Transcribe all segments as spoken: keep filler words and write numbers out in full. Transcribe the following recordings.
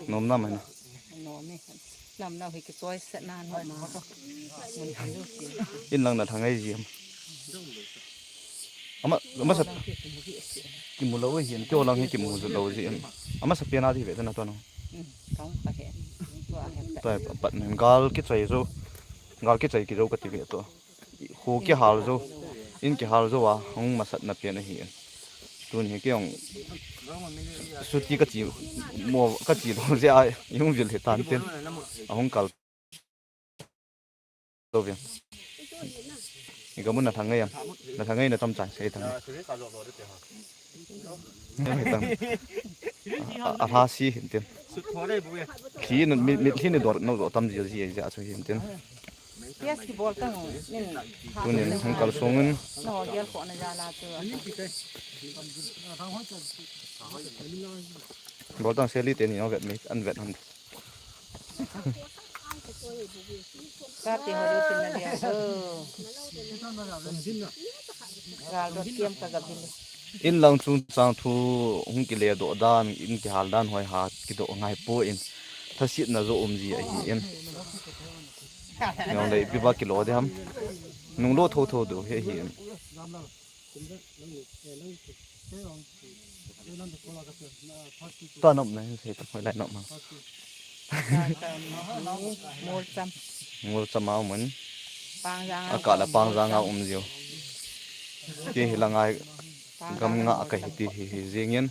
Nom nam mai na. Nom e. Nam na hi kichoi se na nom ma. Mun kan lu si. In lang na thangai ji am. Ama, ama sa kimu lo hin, kio lang hi kimu lo ji am. Ama sa pia na di ve ta na to no. Hmm, tong pa he. Tua he. Tua pat nen gal kichoi jo. Gal kichoi ki jo ka ti ve to. Kho kihal jo, in kihal jo a, hung masat na pian ahi. Tun hi kei hung suti ka chi mo, ka chi lo je a, i hung vil hi tan tin. A hung kal to vin. I ka mun na thang ngai am, na thang ngai na tam chai sai thang. Ngai tang. A, a, a ha si hin tin. Sut kho dai bu e. Khi na mi, mi khi ni dor no do tam ji ji ja chu hin tin. Yes, ki bol tang min. Tunin hung kal sungin. No, gel ko na ja la tu. Bol tang seli teni no vet mi an vet han. Ka ti ho lu tin na dia. Gal do tiam ka ga bil. In lang chungchang thu hung kile do dan, in kihal dan hoi ha kido ngai po in. Thasit na jo um ji ahi in. Nong le ipi ba kilo de ham. Nung lo tho tho do he hi. Ta nom na se ta hoi lai nom ma. Mol cham. Mol cham a mun. Pang jang a. Aka la pang jang a um jiu. Ke hi la ngai gam nga ka hi ti hi hi jingin.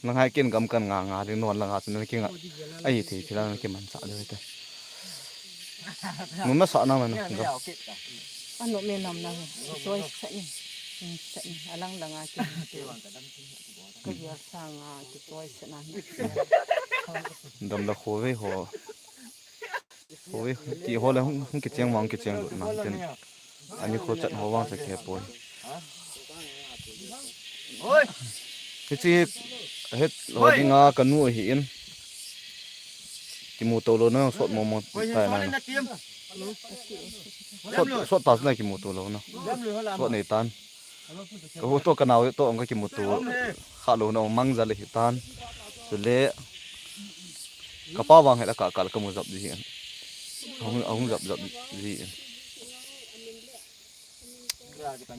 Lang hai ken gam kan nga nga ding non lang a chun ken nga. Ai thei thei lang ken man cha de te. Mun na sa na man gam. Ano me nam na. Choi sa ni. Sa ni. Alang lang a ken. Ka ya sa nga ki choi sa na. Dam la kho ve ho. Ui, ti ho le hung, hung kicheng vang kicheng lut na tin. Ani kho chat ho vang sa khe poi. Hichi het ho dinga ka nu ahi in. Kimu to lo na sot mo mo ta na. Sot, sot ta na kimu to lo na. Sot nei tan. Ka hu to ka nau to ong ka kimutu kha lo na ong mang jal hi tan. Chule ka pa vang hela ka kal ka mu jap ji. Ahung, ahung jap jap ji.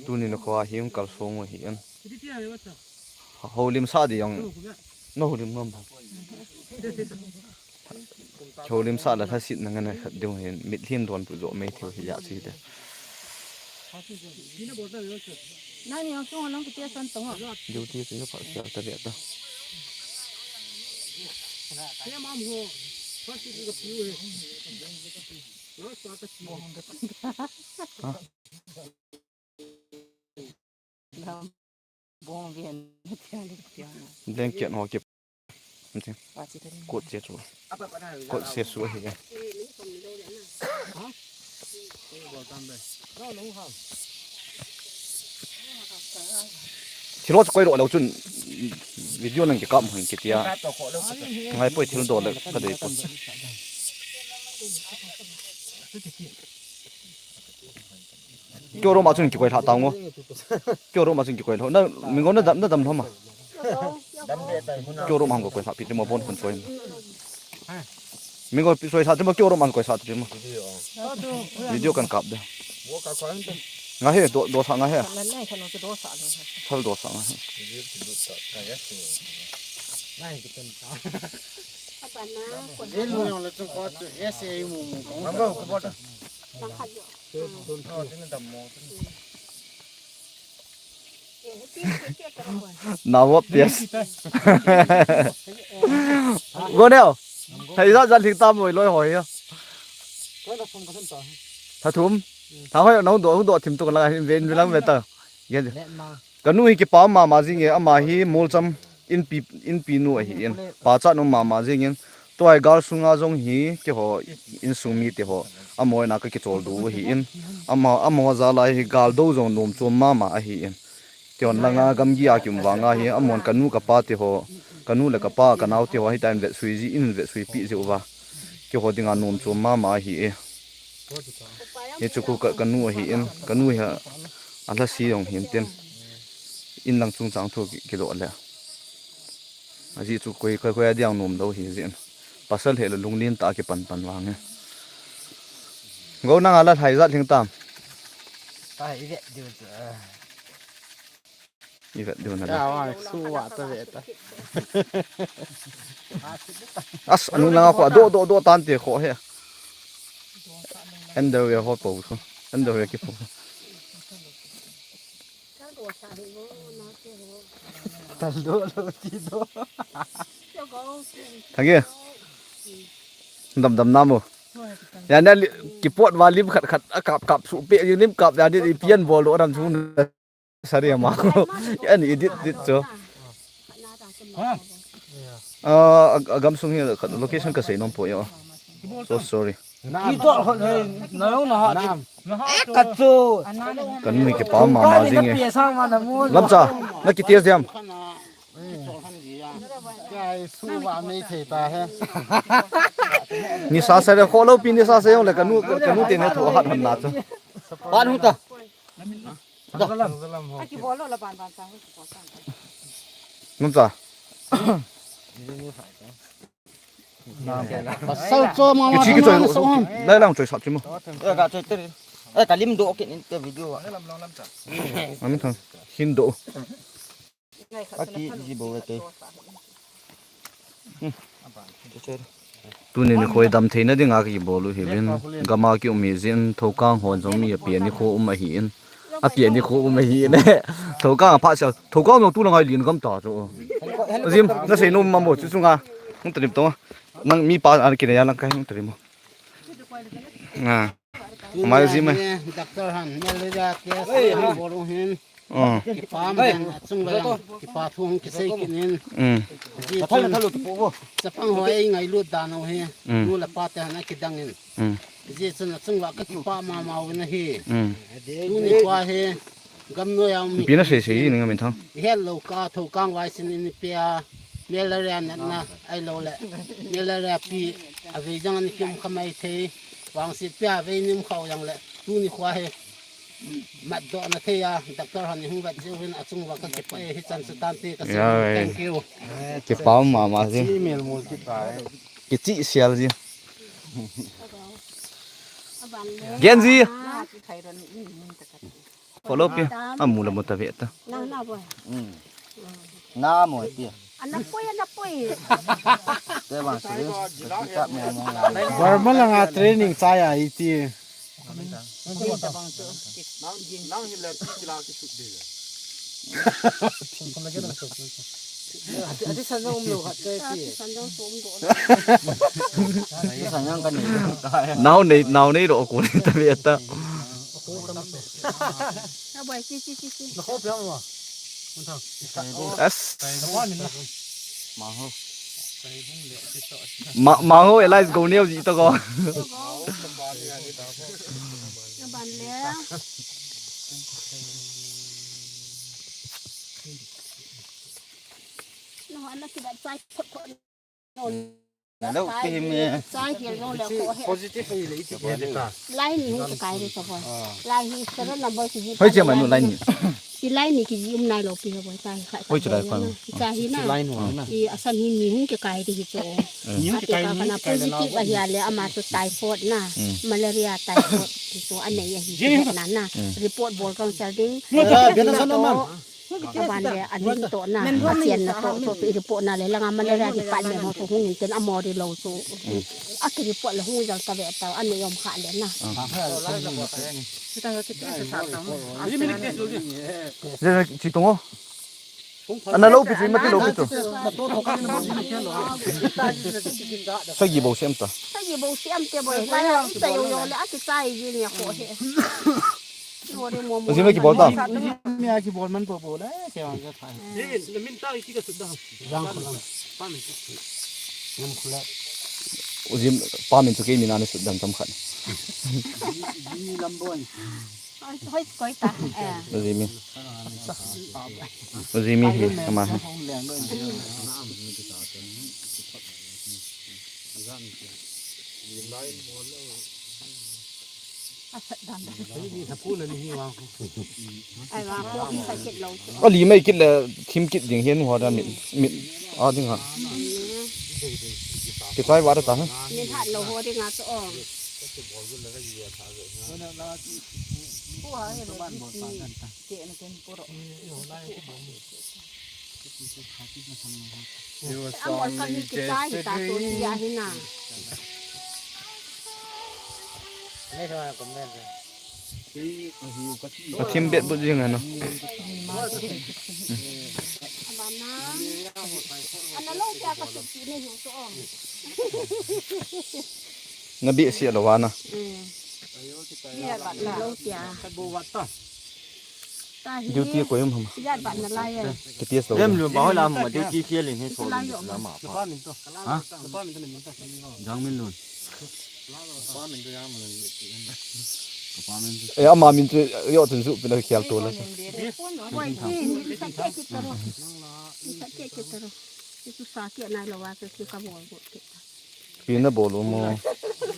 Tuni na kho hi ong kal song hi an. Holim sa di ong. No holim ngam ba. Cholim sa la thasit na ngana khat ding hin mitlhin don pu jo mai theu hi ya chi te. Nani ang sung nang kitia san tong a. Duty chu na pha sia ta ve ta. Kaya mam ho. Plastic ka piu he. Na sa ka piu. Blanket ho kip. Kot che chu. Kot che su hi. Thilo chu koi lo lo chun video nang kikap hang kitia. Ngai poi thil do le ka dei poi. Kyo room a chun kikoi lha tang o. Kyo room a chun kikoi lha. Na, mingo na dam, na dam lhom a. Kyo room a hung koi lha pi te mo bon khun choi. Mingo pi choi sa te mo kyo room a koi sa te mo. Video kan kap de. Nga he, do, do sa nga he. Thal do sa nga he. Nawap yes. Goneo. Thei za za thik tam loi loi hoi ya. Tha thum. Tha hoi na do do thim tu la ven lang ve ta. Gen. Ka nu hi kipa mama jing e, ama hi Molcham inpi, inpi nu ahi in. Pachat um mama jing in. Tua hi gal sunga jong hi keiho insung mite ho. Amaho ina ka kichol du ahi in. Ama, amaho jal a hi gal do jong nom chom mama ahi in. Tion langa gamgi a kium vanga hi, amahon ka nu ka pa te ho. Ka nu le ka pa, ka nau te ho, hitia in vetsui ji in vetsui pi ji uva. Keiho dinga nom chom mama ahi e. Hichu khu ka, ka nu ahi in, ka nu hi a, a lhasi jong hin tin. In lang chungchang thu ki, kidoh le. Ajeh chu koi, koi, koi a diang nom lou hi jin. Pasal hi le lunglen tah a kipan pan vang e. Go nang a la lhai jat lhing tam. Ta hi vet diu chu. I vet diu na la. Ya, wa, su wa ta ve ta. As, anung lang a kho, do, do, do, tan te kho he. Underwear ho po kho. Underwear ki po. Tal do, lo ti do. Thang e. Dam, dam na mo. Ya na li-, kipot va lim khat khat, a kap kap su pe, lim kap ya di pian bol lo ram su. Sari ama. Ani edit dit cho. Ah, ag-, agam sung hi khat location ka sei nom po yo. So sorry. Ki to hot hei, na yong na ha di. Ka chu. Ka nu kipa mama jing e. Pia sa ma na mo. Lamcha, na ki test diam. Kai su wa mei thei ta he. Ni sa sa le kho lo pi ni sa sa yong le ka nu, ka nu te ne tho hat han na chu. Pan hu ta. Ngam cha. Pasal cho ma ma. Kichi kichoi. Lai lang choi sap chi mo. Eh, ka choi te. Eh, ka lim do kin in te video. Ani thang. Hin do. Aki ji bo te. Tuni ni khoi dam theina dinga kibol u hi vin. Gam a ki um hi jin, Thokang hon jong mi a pia ni kho um ahi in. A pia ni kho um ahi in. Thokang a pha sia. Thokang jong tu na ngai lin gam ta chu. Jim, na sei nom ma mo chu chunga. Hung ta rim to. Nang mi pa an ki na ya lang kai hung ta rim mo. Nga. Mai jim e. Doctor han, malaria test, bol u hin. Oh. Kipa man achung vang, kipa thu hung kisei kit in. Mm. Ji chun, chapang ho ei ngailut dan u hi. Mm. Nu le pa te han akidang in. Mm. Ji chun achung va ka kipa mama u na hi. Mm. Tuni kho hi, gam noi a um mi. Pi na sei sei ni ngam in thang. Hello ka Thokang vai sin in pia. Malaria natna, ai lo le. Malaria pi, a vei jang ni kim kha mai thei. Vangset pia vei nim khau jang le. Tuni kho hi. Mat do na thei a, doctor han hung vat jiu hin achung va ka kipa e hi chan sa tan te ka sei. Ya, thank you. Kipa mama ji. Chi mel mul kipa e. Kichi sial ji. Gen ji. Follow pi. Amu la mo ta ve ta. Na, na boy. Na mo ti. Ana poi, ana poi. Te bang suri. Ka me mo na. Burma langa training chai a iti. Ati, ati sanjang um lo hat te ti. Ati sanjang so um do. Ati sanjang kan ni. Nau nei, nau nei ro ko ni ta ve ta. Na boy, chi, chi, chi, chi. Na kho piang ma. Mun thang. As. Maho. Ma, maho, Elias go neo ji to ko. Na ban le. No, ana ki bat sai khot khot. Hello, ki him e. Positive hi le iti positive. Line ni hung kikai de sa boy. Line hi seven number ki hi. Hoi che manu line ni. Ki line ni ki ji um nai lo pi boy ta hi kha. Hoi che lai kha. Ki cha hi na. Line ho na. Ki asan hi ni hung kikai de hi cho. Ni hung kikai ni hung kikai le na. Positive a hi a le ama to typhoid na. Malaria typhoid ki to anei a hi na na. Report bol kang sel ding. Bena sa na man. Kaban le, anin to na, achian na to, to, to i report na le, langa malaria department ho to hung in ten amori lo to. A ki report le hung jal ta ve ta, ani om kha le na. Chi tong o. Ana lo pi chi, mati lo pi to. Sagi bo siam ta. Sagi bo siam te bo. Lai ita yo yo le, aki chai ji ni ko he. Ujim le kibol ta? Ujim le kibol man po po le, ke wang ke thai. Eh, le min ta iti ka sut da. Jang khulam. Pa min. Jang khulam. Ujim pa min chu ke min ani sut dam tam khat. Jimmy Lamboy. Hoi, hoi koi ta. Eh. Ujim mi. Ujim mi hi, ama hi. Ali mai kit le thim kit ding hian ho da mit mit a ding ha. Kichai va da ta ha. Min hat lo ho ding a chu o. Amol ka hi kichai hi ta tu ti a hi na. Athim bet but jing ano. Abana. Ana lo kya ka suk ti ne hu so. Na bi si lo wa na. Lo kya. Duty ko yum hama. Ki T S lo. Dem lu ba ho la ma duty fiel in he so la ma pa. Ha? Jang min lun. E ama min chu yo tun su pina khial to la. Oi, ki, ki sa ke ki taro. Ki sa ke ki taro. Ki su sa ke nai lo wa ke ki ka bol bol ke. Pi na bol u mo.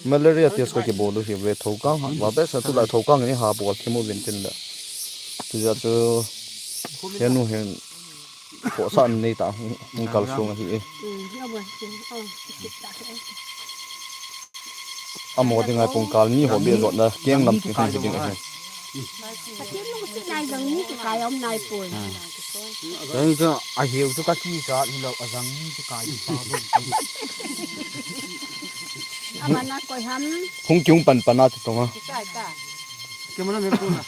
Malaria test ko kibol u hi ve thokang ha. Wa be sa tu la thokang ni ha bol thim u vin tin la. Tu ja chu henu hen ko sa nei ta hung kal sung hi e. Amo ding ai pung kal ni ho be zot na keng lam ti hung ding ahi. Ka ti lu si nai jang ni ki kai om nai poi. Jang chu a hiu chu ka ki cha ni lo a jang ni ki kai pa lo. Ama na koi ham. Hung kiung pan pan a ti tong a. Ki mana me ko na.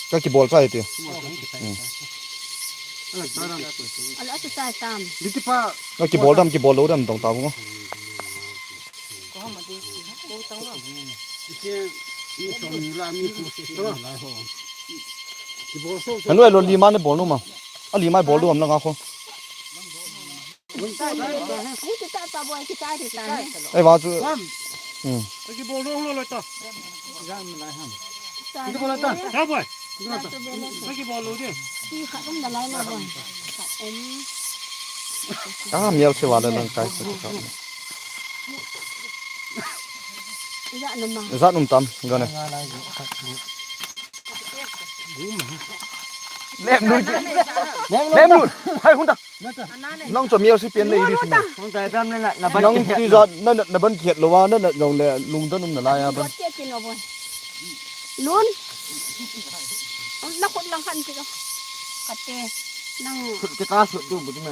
Ka kibol chai ti. Ala ta ram. Ala ta chai tam. Diti pa. Ka kibol dam kibol lo dam tong ta bu. Anu elo lima ne bol nu ma. A lima bol du am la nga kho. Ei, wa chu. Hmm. Ka mial se wa la lang kai se ka. Zat num tam, gane. Lem nun. Lem nun. Hai, hunda. Nang cho mial si pian nei di sina. Nang ti za na, na, na ban kiat lo wa, na, na jong le lungdon um na lai a ban. Lun. Na khut lang khan ti ko. Kate. Nang. Khut ke ka sut tu bu tu na.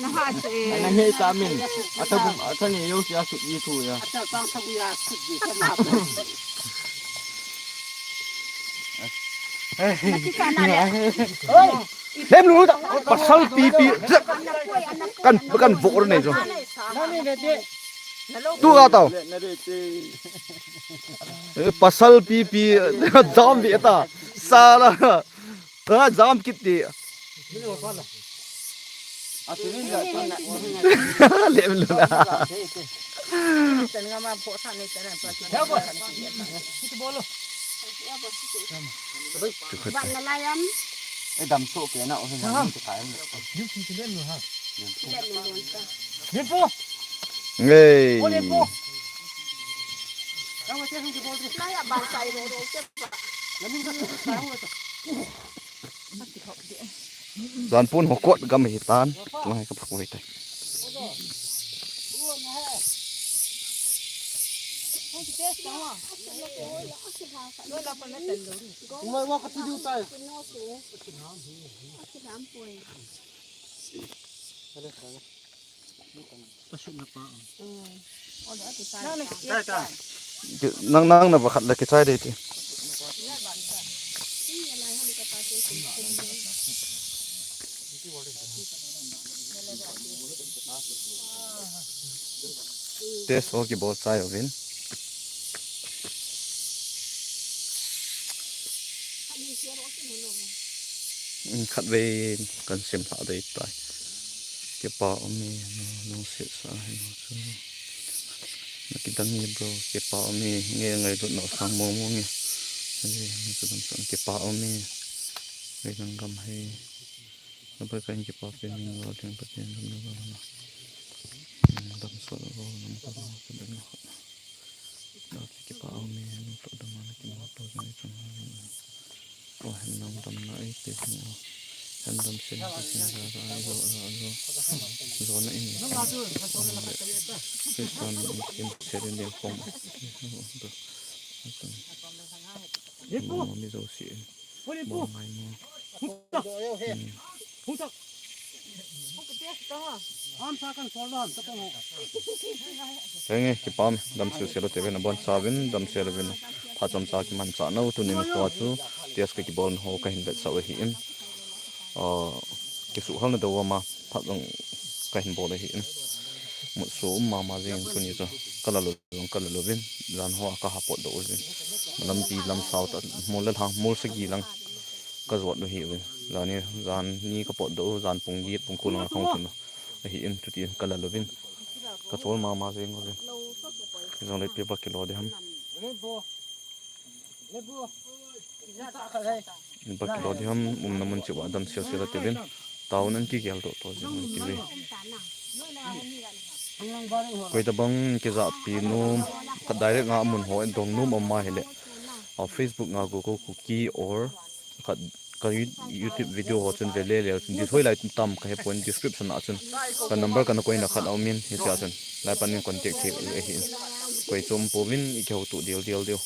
Na ha se. Na he ta min. Ata bum, ata ni yo sia sut yi tu ya. Ata bang sa ku ya sut yi sa na. Lem lu ta, pasal pipi. Kan, kan vo nei jo. Tu ga tau. Eh, pasal pipi, jam ve ta. Sala. Ah, jam kit ti. Lem lu la. Ban la lai am. Eh, dam so ke na, o hin na ti kai am. Limpo. Ngei. Limpo. Lai a ban sai ro ro ke pa. Jan pun ho kot gam hi tan. Tu hai ka phak wei tai. Mai wa ka ti diu tai. Nang, nang na va khat la kichai dei ti. Test ho kibol chai uvin. Khatvei kan sim lha dei tai. Kipa um e, nung, nung se sa hi nung chu. Na kidang e bro, kipa um e, nge ngailut nau sang mo mo nge. Nge, nge chu dam sang kipa um e. Nge nang gam hai. Na pai kan kipa pe ning lo ding pa tin dam na ba na. Dam sel lo, dam sel lo, ka dam lo. Da ki pa au me, lo dam na ki mo to jong i chang. O hen nam dam na i te mo. Hen dam sel na ka sel na ka ai lo, lo, lo. Lo na in. Ke tan in sel in de pom. Mo mi zo si. Mo ngai mo. Henge, kipah e, dam sel sel u te uvin, abon chauvin, dam sel uvin, phat chomcha kimanchah nau tunin kho chu, test ka kibol na ho kahin vetsah u ahi in. Ah, kisuhhalna dou ama, phat jong kahin bol ahi in. Mutso um mama jing tuni chu, ka la lou jong ka la louvin, jan ho a ka ha potdoh uvin. Lampi lam sao ta, mol le lhang, mol sagi lang ka jot u ahi uvin. Jan ni, jan ni ka potdoh u, jan pung get, pung ko lang a ka hung lhun u ahi in, chuti ka la louvin. Ka chol mama jeng uvin. Jongle ipi ba kilo ding ham. Ipi ba kilo ding ham, umna mun cheh uva dam sel sel u te uvin. Taona kigel doh to jing u te uve. Koi tabang kijahpi nom, ka direct nga mun ho dong nom um ahile. A Facebook nga Google Kuki or ka, ka You-, YouTube video ho chun ve le le chun, detail lai tam ka he pon, description a chun ka number ka na koina khat aum in, hiche a chun lai pan in contact thei u ahi in. Koi chom pouvin i kihouto del del diu.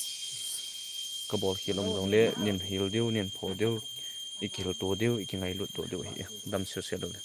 Ka bol khel um jongle, nin hil diu, nin pho diu, i kihil to diu, i kingailut to diu ahi. Dam sel sel u le.